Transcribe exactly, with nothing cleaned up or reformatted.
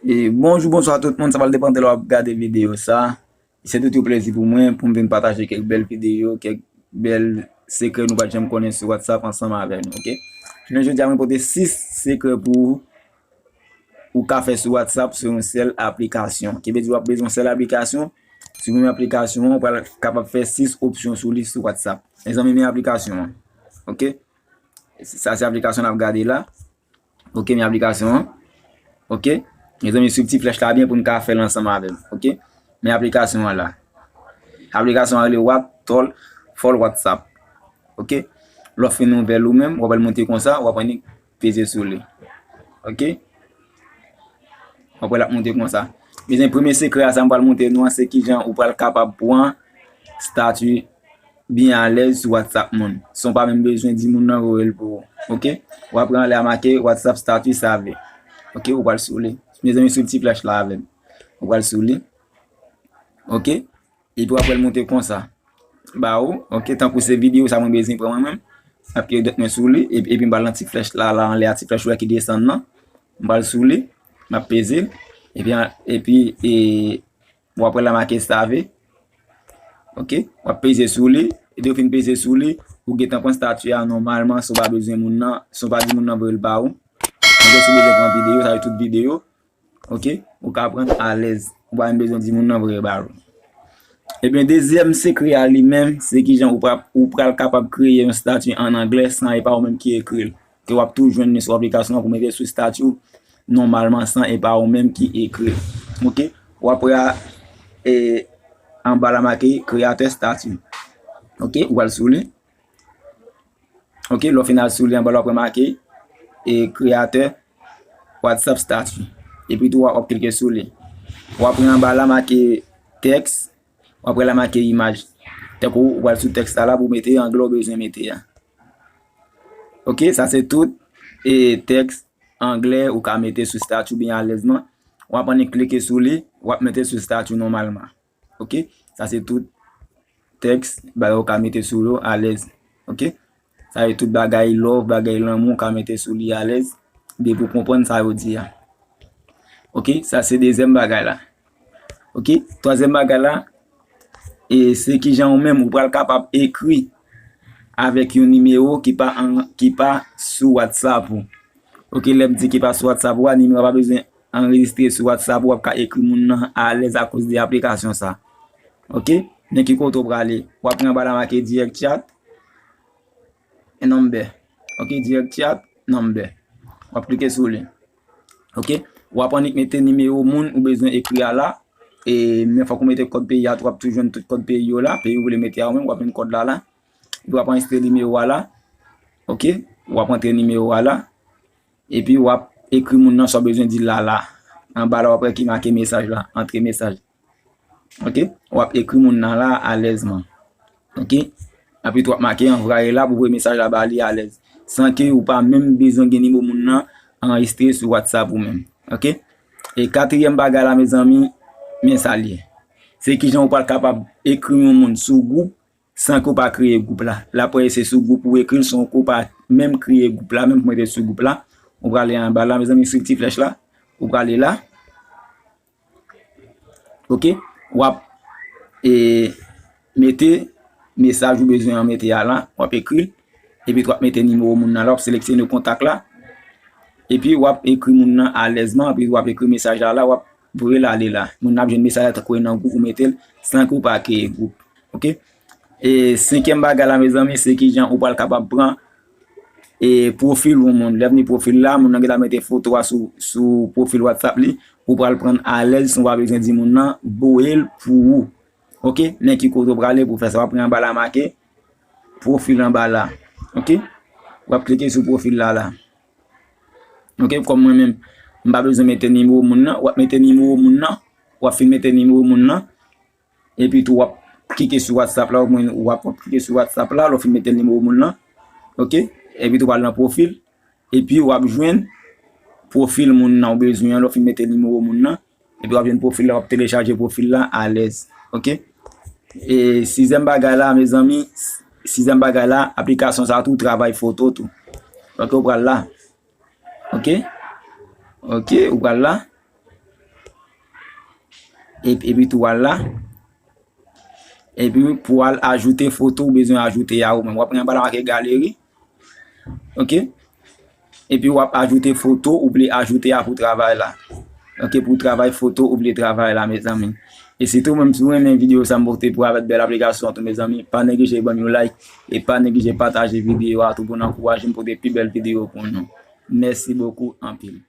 E bonjou, bonswa tout moun, sa pral depann de lè w ap gade videyo sa. Se tout yon plezi pou mwen pou m vin pataje kèk bèl videyo, kèk bèl sekrè nou pa t janm konnen sou WhatsApp ansanm avè nou, oke? Jounen jodi a, mwen pote sis sekrè pou ou ka fè sou WhatsApp sou yon sèl aplikasyon. Ki vle di w ap bezwen yon sèl aplikasyon, sou menm aplikasyon an, ou pral kapab fè sis opsyon sou li sou WhatsApp. Mezanmi, men aplikasyon an. Oke? Sa se aplikasyon n ap gade la. Oke, men aplikasyon an. Oke? Mezanmi, swiv ti flèch la byen pou n ka fè l ansanm avè m. Oke? Men aplikasyon an la. Aplikasyon an rele What Tol Fol WhatsApp. Oke? Lè w fin ouvè l ou menm, w ap wè l monte konsa, w ap annik peze sou li. Oke? W ap wè l ap monte konsa. Mezanmi, premye sekrè a sa m pral montre nou an, se kijan ou pral kapab pran stati byen alèz sou WhatsApp moun, san w pa menm bezwen di moun nan voye l pou ou. Oke? W ap pran anlè a make WhatsApp stati save. Oke? Ou pral sou li. Mezanmi, swiv ti flèch la avè m. Ou pral sou li. Oke? Epi w ap wè l monte konsa ba ou. Oke? Tankou se videyo sa mwen bezwen pran mwen menm. M ap kite dwèt mwen sou li. Epi, epi m pral nan ti flèch la, la anlè a, ti flèch ou wè ki desann nan. M pral sou li. M ap peze l. Epi, epi, e, w ap wè la make save. Oke? W ap peze sou li. Epi w fin peze sou li, ou gentan pran stati a nòmalman, san w pa bezwen moun nan, san w pa di moun nan voye l ba ou. Oke, si w bezwen pran videyo, sa yo tout videyo. Oke? Ou ka pran alèz. Ou pa menm bezwen di moun nan voye ba ou. Ebyen, dezyèm sekrè a li menm, se kijan ou pral, ou pral kapab kreye yon stati an anglè san e pa ou menm ki ekri l. Ke w ap tou jwenn li sou aplikasyon an pou mete sou stati w nòmalman san e pa ou menm ki ekri l. Oke? W ap wè a, e, anba la make kreyatè stati. Oke? Ou pral sou li. Oke? Lè w fin al sou li anba la, w ap wè make, e, kreyatè WhatsApp stati. Epi tou, w ap klike sou li. W ap wè anba la make tèks. W ap wè la make imaj. Tankou w pral sou tèks la la pou w mete anglè w bezwen mete a. Oke, sa se tout, e, tèks anglè ou ka mete sou stati w byen alèzman. W ap annik klike sou li, w ap mete sou stati w nòmalman. Oke, sa se tout tèks, bagay ou ka mete sou yo alèz. Oke? Sa yo tout bagay love, bagay lanmou, ou ka mete sou li alèz. Depi w konprann sa yo di a. Oke? Sa se dezyèm bagay la. Oke? Twazyèm bagay la, e se kijan ou menm ou pral kapab ekri avèk yon nimewo ki pa an, ki pa sou WhatsApp ou. Oke, lè m di ki pa sou WhatsApp ou a, nimewo a pa bezwen anrejistre sou WhatsApp ou, w ap ka ekri moun nan alèz akoz de aplikasyon sa. Oke? Men ki kote w prale. W ap pran anba la make direct chat, e number. Oke, direct chat, number. W ap klike sou li. Oke? W ap annik mete nimewo moun ou bezwen ekri a la. E, men fòk ou mete kòd peyi a tou, w ap tou jwenn tout kòd peyi yo la. Peyi ou vle mete a ou menm, w ap jwenn kòd la la. Epi w ap anrejistre nimewo a la. Oke? W ap antre nimewo a la. Epi w ap ekri moun nan sa w bezwen di l la la. Anba la, w ap wè ki make mesaj la, antre mesaj. Oke? W ap ekri moun nan la alèzman. Oke? Epi tou w ap make anvwaye la pou voye mesaj la ba li alèz. San ke ou pa menm bezwen gen nimewo moun nan anrejistre sou WhatsApp ou menm. Oke? E katriyèm bagay la, mezanmi, men sa l ye. Se kijan ou pral kapab ekri yon moun sou gwoup san ke w pa kreye gwoup la. La, pou se sou gwoup ou ekri l, san ke w pa menm kreye gwoup la, menm pou mete sou gwoup la. Ou prale anba la, mezanmi, swiv ti flèch la. Ou prale la. Oke? W ap, e, mete mesaj ou bezwen an mete a la. W ap ekri l. Epi tou w ap mete nimewo moun nan la, w ap seleksyone kontak la. Epi w ap ekri moun nan alèzman, epi w ap ekri mesaj la la, w ap voye l ale la. Moun nan ap jwenn mesaj la tankou e nan gwoup ou mete l, san ke w pa kreye gwoup. Oke? E senkyèm bagay la, mezanmi, se kijan ou pral kapab pran, e, pwofil yon moun. Lè vini pwofil la, moun nan gentan mete foto a sou, sou pwofil WhatsApp li, ou pral pran alèz san w pa bezwen di moun nan voye l pou ou. Oke? Men ki kote w prale pou fè sa, w ap pran anba la make pwofil anba la. Oke? W ap klike sou pwofil la la. Oke? Kòm mwen menm, m pa bezwen mete nimewo moun nan, w ap mete nimewo moun nan, w ap fin mete nimewo moun nan, epi tou w ap klike sou WhatsApp la, w ap, w ap klike sou WhatsApp la, lè w fin mete nimewo moun nan. Oke? Epi tou w al nan pwofil, epi w ap jwenn pwofil moun nan ou bezwen an, lè w fin mete nimewo moun nan. Epi w ap jwenn pwofil la, w ap telechaje pwofil la alèz. Oke? E sizyèm bagay la, mezanmi, sizyèm bagay la, aplikasyon sa tou travay foto tou. Oke, ou pral la. Oke? Oke, ou pral la. epi, epi tou w al la. Epi pou w al ajoute foto ou bezwen ajoute a ou menm. W ap gen anba la make galeri. Ok? Epi w ap ajoute foto ou vle ajoute a pou travay la. Ok, pou travay foto ou vle travay la, mezanmi. E sitou menm si w renmen videyo sa m pote pou avèk bèl aplikasyon tou, mezanmi, pa neglije ban m yon like e pa neglije pataje videyo a tou pou n ankouraje m pote pi bèl videyo pou nou. Mèsi bokou anpil.